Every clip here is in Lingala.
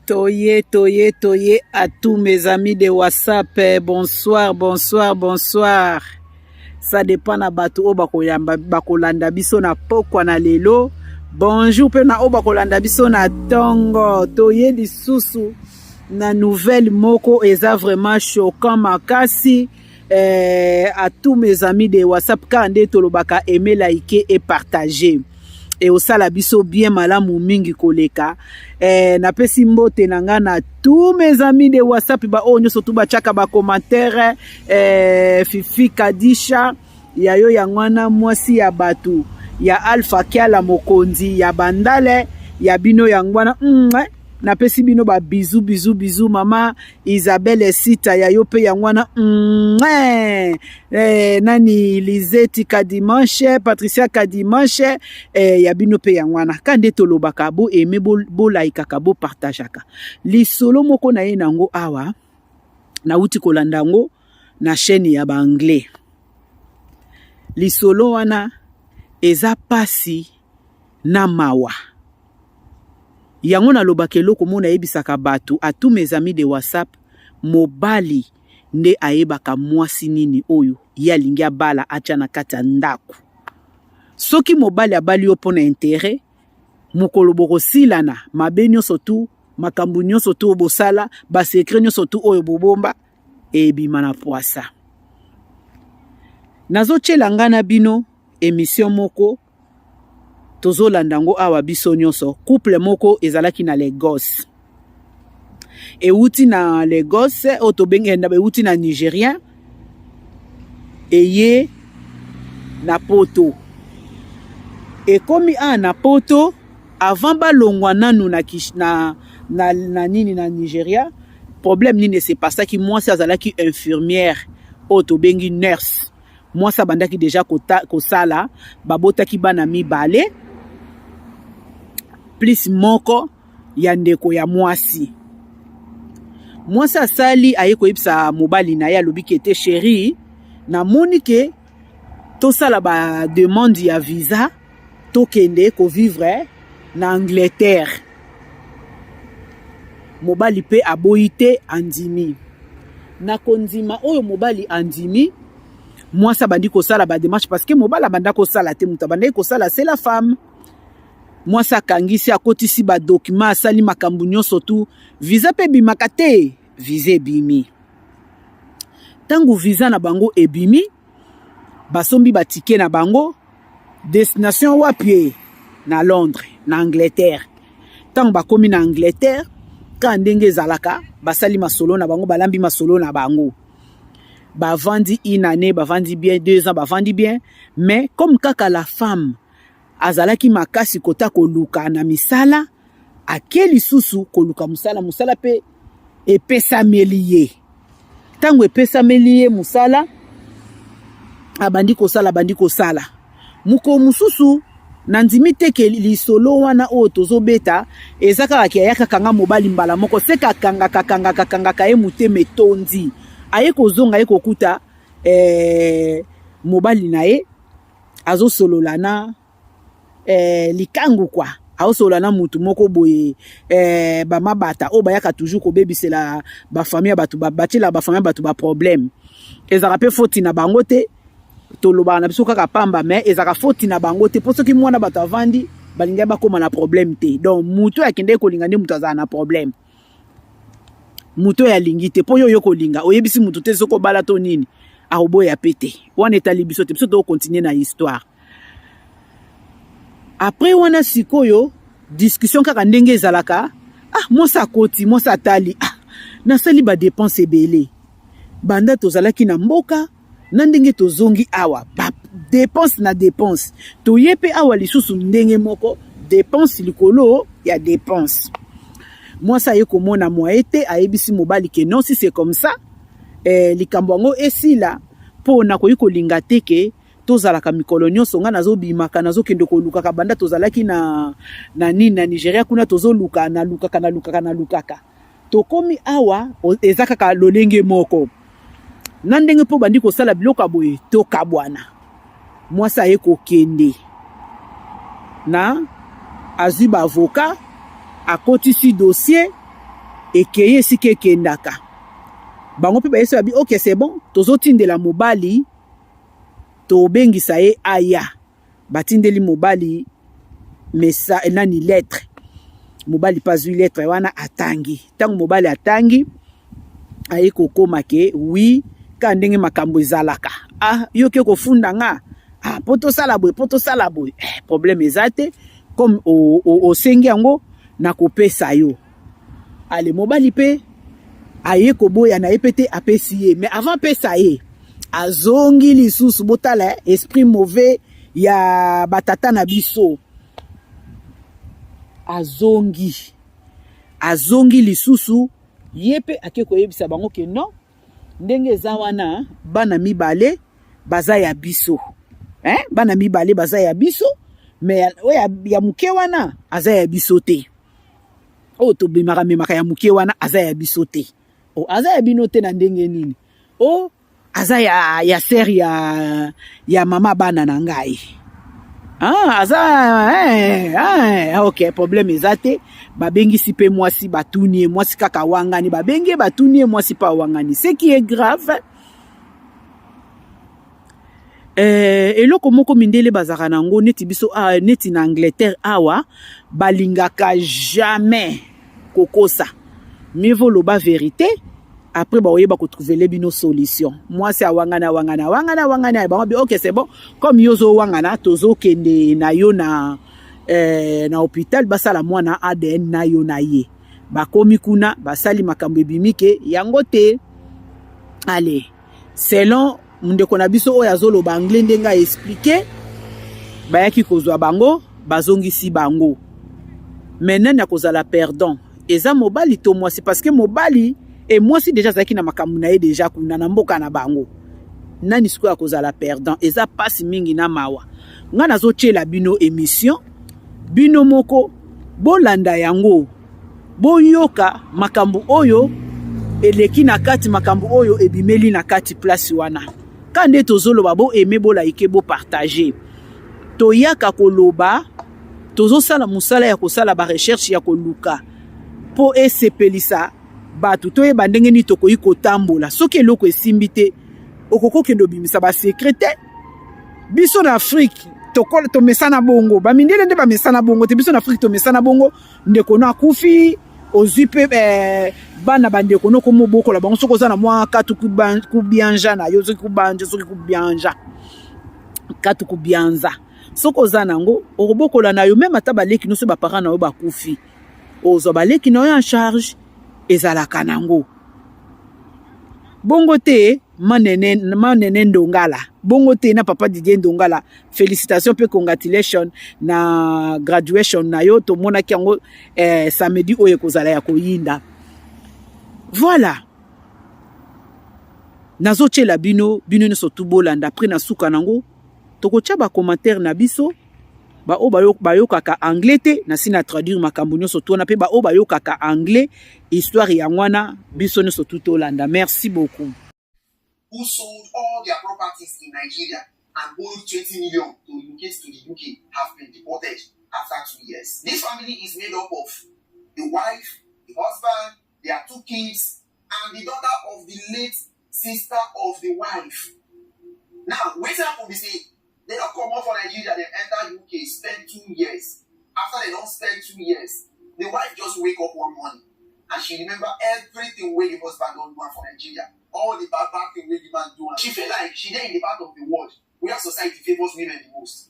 Toye, toye, toye à tous mes amis de WhatsApp. Bonsoir, bonsoir, bonsoir. Ça dépend na bato oyo bakoyamba bakolanda biso na pokwa na lelo. Bonjour pe na oyo bakolanda biso na tongo. Toye lisusu na nouvelle moko eza vraiment choquant makasi. À tous mes amis de WhatsApp kaka nde tolobaka aimer, liker et partager. Eosala biso bien malamu mingi koleka. Napesi mbote na nga na tous mes amis de WhatsApp, baoyo nyonso tu batiaka bacommentaire. Fifi Kadisha ya yo yango wana, mwasi ya bato ya Alpha Kiala, mokonzi ya Bandale ya bino yango wana. Napesi bino babisous, bisous, bisous. Mama Isabelle Sita ya yo mpe yango wana. Nani, Lizeti Kadimanche, Patricia Kadimanche, ya bino mpe yango wana. Ka nde tolobaka, boaimer, bolikaka, bopartageaka. Lisolo moko na ye nango awa, nauti kolanda yango na chaîne ya baanglais. Lisolo wana eza pasi na mawa. Yango nalobaka eloko mo nayebisaka bato, à tous mes amis de WhatsApp: mobali nde ayebaka mwasi nini oyo ye alingi abala, atya na kati ya ndako. Soki mobali abali yo mpo na intérêt, mokolo bokosilana, mabe nyonso tu, makambo nyonso tu oyo bosala, basecret nyonso tu oyo bobomba, ebima na poasa. Nazotiela nga na bino émission moko tozolanda yango awa biso nyonso. Couple moko ezalaki na Lagos, ewuti na Lagos oyo tobengi, ewuti na Nigeria, eye na Poto. Ekomi awa na Poto, avant balongwa nanu na nini, na Nigeria, problème nini esepasaki? Mwasi azalaki infirmière, oyo tobengi nurse. Mwasi abandaki déjà kosala. Babotaki bana mibale plus moko ya ndeko ya mwasi. Mwasi asali, aye koyebisa mobali na ye, alobi ke te, chéri, namoni ke tosala bademande ya visa, tokende kovivre na Angleterre. Mobali mpe aboyi te, andimi. Na kondima oyo mobali andimi, mwasi abandi kosala badémarche, parce que mobali abanda kosala te, moto abandaki kosala c'est la femme. Mwasi akangisi, akotisi badocument, asali makambo nyonso tu, visa mpe ebimaka te. Visa ebimi. Ntango visa na bango ebimi, basombi batike na bango, destination wapi? Ye na Londres, na Angleterre. Ntango bakomi na Angleterre, kaka ndenge ezalaka, basali masolo na bango, balambi masolo na bango, bavandi une année, bavandi bien, 2 ans, bavandi bien. Mais comme kaka la femme azalaki makasi kota koluka na misala, ake lisusu koluka mosala. Mosala mpe epesameli ye. Ntango epesameli ye mosala, abandi kosala, abandi kosala. Mokolo mosusu, nandimi te ke lisolo wana oyo tozobeta eza kaka ke ayaka kanga mobali mbala moko, seka akangaka, kangaka, kangaka ye, motema etondi, aye kozonga, ye kokuta mobali na ye azosolola na likangu kwa, aosolola na mutu moko boye, bamabata oyo bayaka toujours kobebisela bafamille ya bato, batiela bafamille ya bato baproblème. Ezalaka mpe foti na bango te, tolobaka na biso kaka pamba, mais ezalaka foti na bango te, mpo soki mwana bato avandi, balingi bakóma na problème te. Donc mutu oyo akendeki kolinga nde mutu azala na problème, mutu oyo alingi te. Mpo yo oyo kolinga, oyebisi mutu te, soki obala to nini, akoboya pe te. Wana etali biso te, biso tokocontinuer na histoire. Après wana sikoyo, discussion kaka ndenge ezalaka. Ah, mwasi akoti, mwasi atali: ah, nasali badépenses ebele banda tozalaki na mboka na ndenge tozongi awa, badépenses na dépense. Toye mpe awa lisusu ndenge moko, dépense likolo ya dépense. Mwasi aye komona moye te, ayebisi mobali ke non, si c'est comme ça, likambo yango esila, mpo nakoki kolinga te ke tozalaka mikolo nyonso ngai nazobimaka, nazokende kolukaka. Banda tozalaki na nini, na Nigeria kuna, tozoluka, nalukaka, nalukaka, nalukaka, tokomi awa, eza kaka lolenge moko na ndenge mpo bandi kosala biloko ya boye, tokabwana. Mwasi aye kokende na azwi baavocat, akotisi dossier. Ekei esika ekendaka. Bango mpe bayesi babi ok, c'est bon, tozotindela mobali, tobengisa ye aya. Batindeli mobali mesa nani, lettre. Mobali mpe azwi lettre wana, atangi. Ntango mobali atangi, aye kokóma ke oui, ka ndenge makambo ezalaka, ah, yo ke kofunda nga, ah, mpo tosala boye, mpo tosala boye, eh, problème eza te, comme osengi yango, nakopesa yo. Ale, mobali mpe aye koboya na ye mpe te, apesi ye. Mais avant apesa ye, azongi lisusu. Botala esprit mauvais ya batata na biso. Azongi lisusu, ye mpe ake koyebisa bango ke non, ndenge eza wana, bana mibale baza ya biso, eh? Bana mibale baza ya biso, mais oyo ya moke wana aza ya biso te. Oyo tobemaka memaka ya moke wana aza ya biso te. O, aza ya bino te na ndenge nini? O, aza ya sœur ya mama bana na ngai. Ah, aza eh, ok, problème eza te. Babengisi mpe mwasi, batuni ye, mwasi kaka wangani. Babengi ye, batuni ye, mwasi mpe awangani. Ce qui est grave, eloko moko mindele bazalaka nango neti biso, ah, neti na Angleterre awa, balingaka jamais kokosa. Mieux vaut loba vérité, après baoyeba kotrouver bino solution. Mwasi awangana, awangana, awangana, awangana. Bango bi ok, c'est bon, comme yo ozowangana, tozokende na yo na hôpital, basala mwana ADN na yo na ye. Bakomi kuna, basali makambo, ebimi ke yango te. Ale, selon ndeko na biso oyo azoloba anglais, ndenge aexpliquer, bayaki kozwa bango, bazongisi bango. Mais nani akozala perdant? Eza mobali to mwasi? Parce que mobali e mwasi déjà azalaki na makambo na ye déjà kuna na mboka na bango. Nani sikoyo akozala perdant? Eza mpasi mingi na mawa. Ngai nazotiela bino émission, bino moko bolanda yango, boyoka makambo oyo eleki na kati, makambo oyo ebimeli na kati place wana. Ka nde tozoloba, boaimer, boliker, bopartager. Toyaka koloba, tozosala mosala ya kosala barecherche, ya koluka mpo esepelisa bato, toyeba ndenge nini tokoki kotambola. Soki eloko esimbi te, okoki okende obimisa basecret te. Biso na Afrique tomesana bongo, bamindele nde bamesana bongo te. Biso na Afrique tomesana bongo. Ndeko no akufi, ozwi mpe bana bandeko no, komobokola bango. Soki oza na mwa katu kubianja na yo, soki kubanja, soki kubianja, katu kubianza, soki oza nango, okobokola na yo. Même ata baleki nyonso, baparent na yo bakufi, ozwa baleki na yo en charge. Ezalaka nango bongo te. Manene, Manene Ndongala, bongo te na papa Didier Ndongala, félicitation mpe congratulation na graduation na yo. Tomonaki yango samedi oyo ekozala ya koyinda. Voilà, nazotiela bino, bino nyonso tu bolanda. Après, na suka nango, tokotia bacommentaire na biso. Baoyo bayokaka anglais te, nasi na traduire makambo nyonso to wana. Mpe baoyo bayokaka anglais, histoire yango wana, biso nyonso tu tolanda. Merci beaucoup. Who sold all their properties in Nigeria and borrowed 20 million to relocate to the UK have been deported after 2 years. This family is made up of the wife, the husband, their two kids, and the daughter of the late sister of the wife. Now, wetin happen be say they don comot for Nigeria, dem enter UK, spend 2 years. After they don spend 2 years, the wife just wake up one morning and she remember everything wey the husband don do am for Nigeria, all the bad bad thing wey the man do am. She feel like she dey in the part of the world where society favours women the most.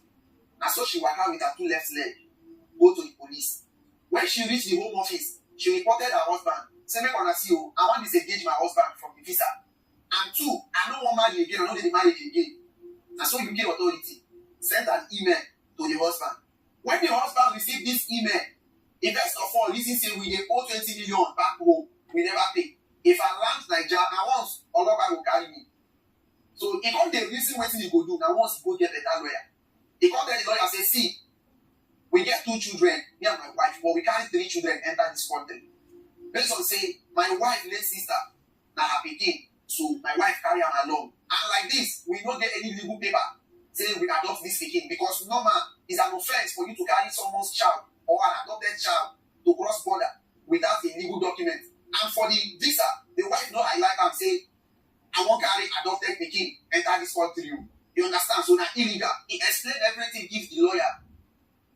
Na so she waka with her two left leg go to the police. When she reach the Home Office, she reported her husband, say, "Make una see o, I wan disengage my husband from the visa, and two, I no wan marry again, I no dey the marriage again." Na so UK authority sent an email to the husband. When the husband receive this email, e first of all reason say, "We dey owe 20 million back home, we never pay. If I land Naija, na once olopa go carry me." So e come dey reason wetin e go do. Na once e go get better lawyer. E come tell the lawyer say, "See, we get two children, me and my wife, but we carry three children enter this country. Based on say my wife late sister na her pikin, so my wife carry am along, and like this, we no get any legal paper say we adopt this pikin, because normal is an offence for you to carry someone's child or an adopted child to cross border without a legal document." And for the visa, the wife no highlight am say, I wan carry adopted pikin enter this country o. You understand? So na illegal. He explain everything give the lawyer.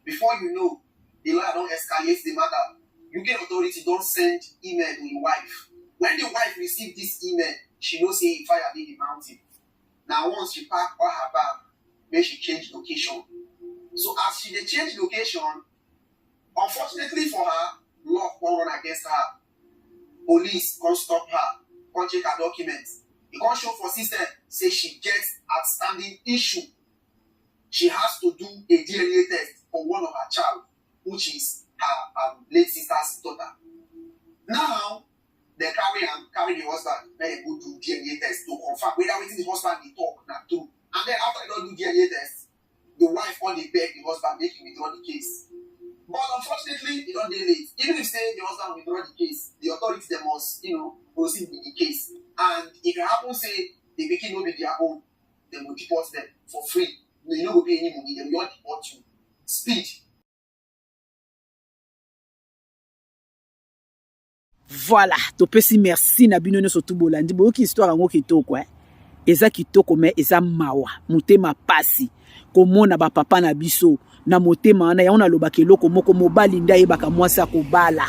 Before you know, the lawyer don escalate the matter. UK authority don send email to im wife. When the wife receive this email, she know say fire dey the mountain. Na once she pack all her bag, make she change location. So as she dey change location, unfortunately for her, luck come run against her. Police come stop her, come check her documents. E come show for system say she get outstanding issue. She has to do a DNA test for one of her child, which is her late sister's daughter. Now, dem carry am, carry the husband, make dem go do DNA test to confirm whether wetin the husband dey talk na true. And then after they don do DNA test, the wife come dey beg the husband make he withdraw the case. But unfortunately, e don dey late. Even if say the husband withdraw the case, the authorities dem must, proceed with the case. And if e happen say the pikin no be their own, dem go deport them for free. No, you no go pay any money, dem go just deport you. Speed. Voilà, topesi merci na bino nyonso tu bolandi, boyoki histoire yango kitoko eh? Eza kitoko mais eza mawa, motema pasi komona ba papa na biso na motema wana. Yango nalobaka eloko moko, mobali nde ayebaka mwasi akobala,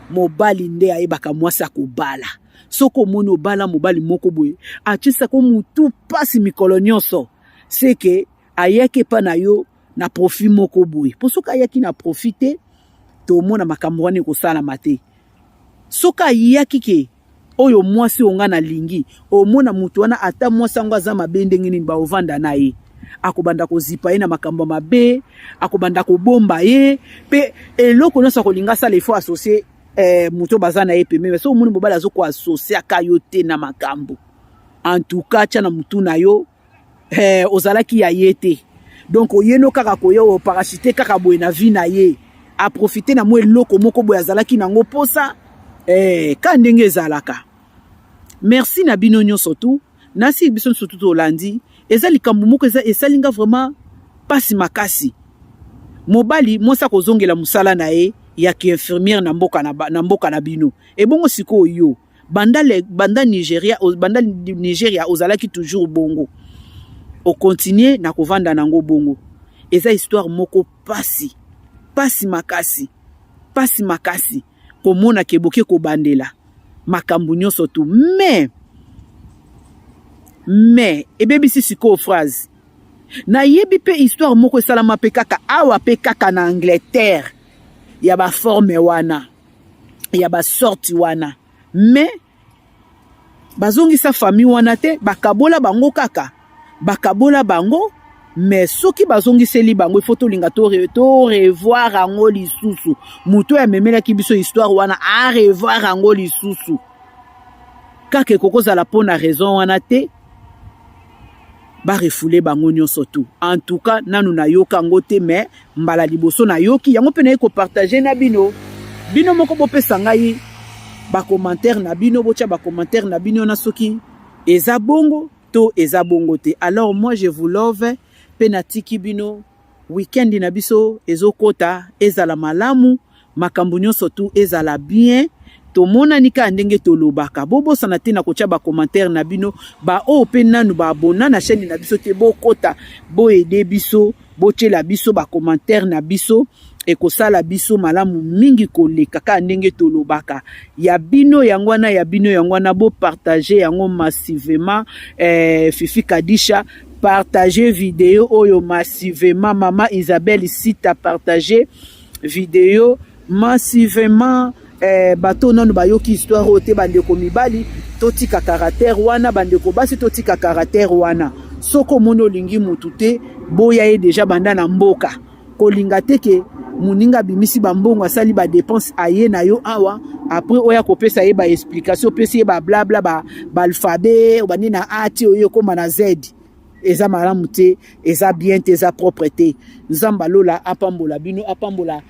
mobali nde ayebaka mwasi akobala. Soki omoni obala mobali moko boye atiesako mutu pasi mikolo nyonso, seke ayaki epa na yo na profit moko boye. Po soki ayaki na profit te, tomona makambo wana ekosalama te. Soki ayaki ke oyo mwasi oyo nga nalingi, omona moto wana ata mwasi yango aza mabe ndenge nini, baovanda na ye, akobanda kozipa ye na makambo mabe, akobanda kobomba ye, pe eloko nyonso akolinga asala, il faut associer moto baza na ye pembeni. Soki omoni mobali azoko associaka yo te na makambo, en tout cas tia na mutu na yo, ozalaki ya ye te. Donc oyeno kaka koya oparachute kaka boye na vie na ye, aprofite na mwa eloko moko boye azalaki nango posa, ka ndenge ezalaka. Merci na bino nyonso tu, nasi biso nyonso tu tolandi. Eza likambo moko eza esalinga vraiment pasi makasi. Mobali mwasi akozongela mosala na ye ya ki infirmière na mboka na, na mboka na bino. Ebongo sikoyo yo banda le, banda Nigeria, banda Nigeria ozalaki toujours bongo, okontinue na kovanda nango bongo. Eza histoire moko pasi, pasi makasi, pasi makasi komona ke boke kobandela makambo nyonso tu. Mais ebebisi sikoyo phrase. Nayebi mpe histoire moko esalama mpe kaka awa mpe kaka na Angleterre ya baforme wana ya basorti wana, mais bazongisa famille wana te, bakabola bango kaka, bakabola bango. Mais soki bazongiseli bango, il faut tolinga to revoir yango lisusu. Moto oyo amemelaki biso histoire wana a revoir yango lisusu, kaka ekokozala mpona raison wana te barefule bango nyonso tu. En tout cas nanu nayoka yango te, mais mbala liboso nayoki yango mpe naye kopartage na bino. Bino moko bopesa ngai bacommentaire na bino, botya bacommentaire na bino na soki eza bongo to eza bongo te. Alors moi je vous love, mpe natiki bino. Weekend na biso ezokota, ezala malamu, makambo nyonso tu ezala bien. Tomonani kaka ndenge tolobaka. Bobosana te na kotia bacommentaire na bino. Baoyo mpe nanu baabona na chaîne na biso te, bokota, boede biso, botiela biso bacommentaire na biso, ekosala biso malamu mingi koleka. Kaka ndenge tolobaka, ya bino yango wana, ya bino yango wana, bopartage yango massivement. Fifi Kadisha, partage video oyo massivement. Mama Isabelle Sita, partage video massivement. Bato nanu bayoki histoire oyo te, bandeko mibali totika caractère wana, bandeko basi totika caractère wana. Soki omoni olingi mutu te, boya ye deja banda na mboka. Kolinga te ke moninga abimisi bambongo, asali badepense, aye na yo awa, après oya kopesa ye baexplication, opesi ye bablabla, baalphabet, obandi na A ti oyo ekóma na Z. Eza malamu te, eza bien te, eza propre te. Nzambe alola apambola bino, apambola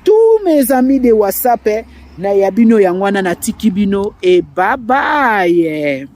tous mes amis de WhatsApp. Na ya bino yango wana, natiki bino e bye bye.